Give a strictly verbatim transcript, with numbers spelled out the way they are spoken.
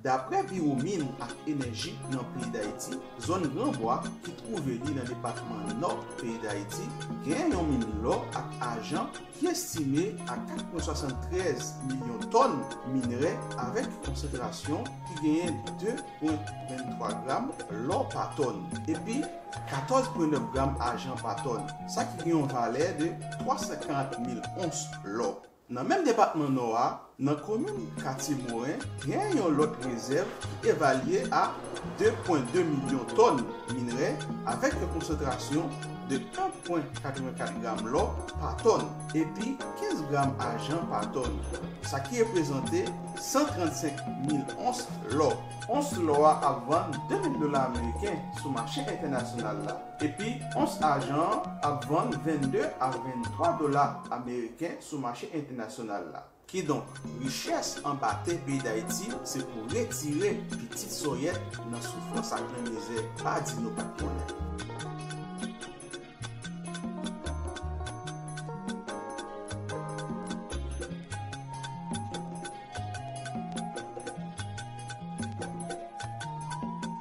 Daprè Biwo Min ak Enèji nan peyi Dayiti, zòn Gran Bwa, ki twouve li nan depatman Nò peyi Dayiti, gen yon min lò ak ajan ki estime a kat pwen swasanntrèz milyon tòn minrè, avèk konsantrasyon ki genyen de pwen venntwa gram lò pa tòn, epi katòz pwen nèf gram ajan pa tòn, sa ki gen yon valè de twa san karant mil ons lò. Nan menm depatman Nò a, nan komin Katye Moren, gen yon lòt rezèv ki evalye a de pwen de milyon tòn minrè, avèk yon konsantrasyon de en pwen katrevenkat gram lò pa tòn, epi kenz gram ajan pa tòn, sa ki reprezante san trannsenk mil ons lò. Ons lò a ap vann de mil dola ameriken sou mache entènasyonal la, epi ons ajan an ap vann vennde a venntwa dola ameriken sou mache entènasyonal la. Kidonk, richès anba tè peyi Dayiti se pou retire pitit sòyèt nan soufrans ak nan mizè, pa di nou pa t konnen.